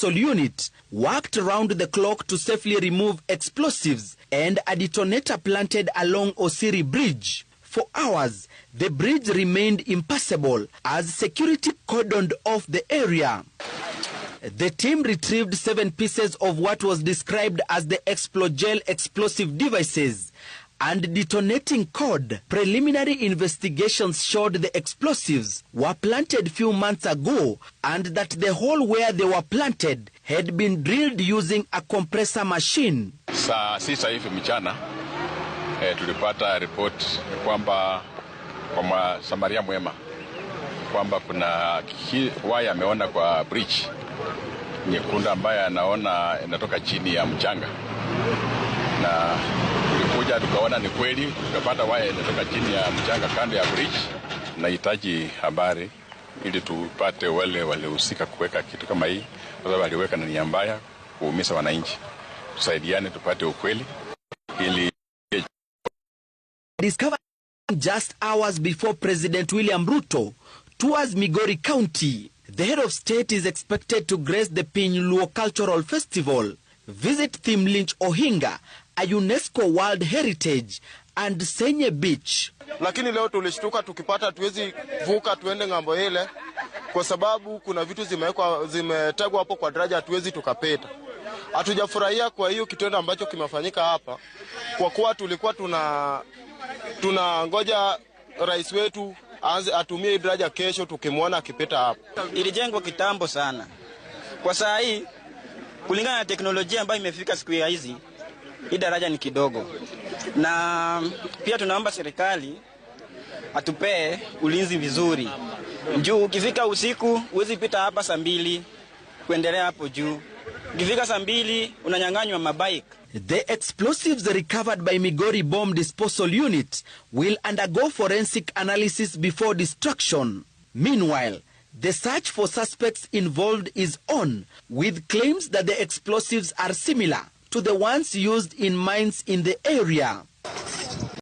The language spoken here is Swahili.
Disposal Unit worked round the clock to safely remove explosives and a detonator planted along Osiri Bridge. For hours, the bridge remained impassable as security cordoned off the area. The team retrieved 7 pieces of what was described as the Explogel explosive devices and detonating cord. Preliminary investigations showed the explosives were planted few months ago and that the hole where they were planted had been drilled using a compressor machine. Saa 6 hivi mchana tulipata report kwamba kwa Samaria mwema kwamba kuna waya ameona kwa bridge nyekundu ambayo anaona inatoka chini ya mchanga, na tulikuja tukaona ni kweli, tukapata waya inatoka chini ya mchanga kando ya bridge. Nahitaji habari ili tupate wale waliohusika kuweka kitu kama hii, kwa sababu aliweka na nia mbaya kuumiza wananchi. Tusaidiane tupate ukweli ili Discovered just hours before President William Ruto tours Migori County. The head of state is expected to grace the Piny Luo Cultural Festival, visit Thimlich Ohinga, a UNESCO World Heritage, and Senye Beach. Lakini leo tulishtuka tukipata hatuwezi vuka tuende ng'ambo ile kwa sababu kuna vitu zimewekwa zimetegwa hapo kwa daraja, hatuwezi tukapita. Hatujafurahia kwa hiyo kitendo ambacho kimefanyika hapa, kwa kuwa tulikuwa tunangoja rais wetu aanze atumie daraja kesho, tukimwona akipita hapa. Ilijengwa kitambo sana. Kwa saa hii kulingana na teknolojia ambayo imefika siku ya hizi, hii daraja ni kidogo, na pia tunaomba serikali atupee ulinzi vizuri juu ukifika usiku huwezi pita hapa saa 2 kuendelea hapo juu. Ukifika saa 2 unanyang'anywa mabike. The explosives recovered by Migori Bomb Disposal Unit will undergo forensic analysis before destruction. Meanwhile, the search for suspects involved is on, with claims that the explosives are similar to the ones used in mines in the area.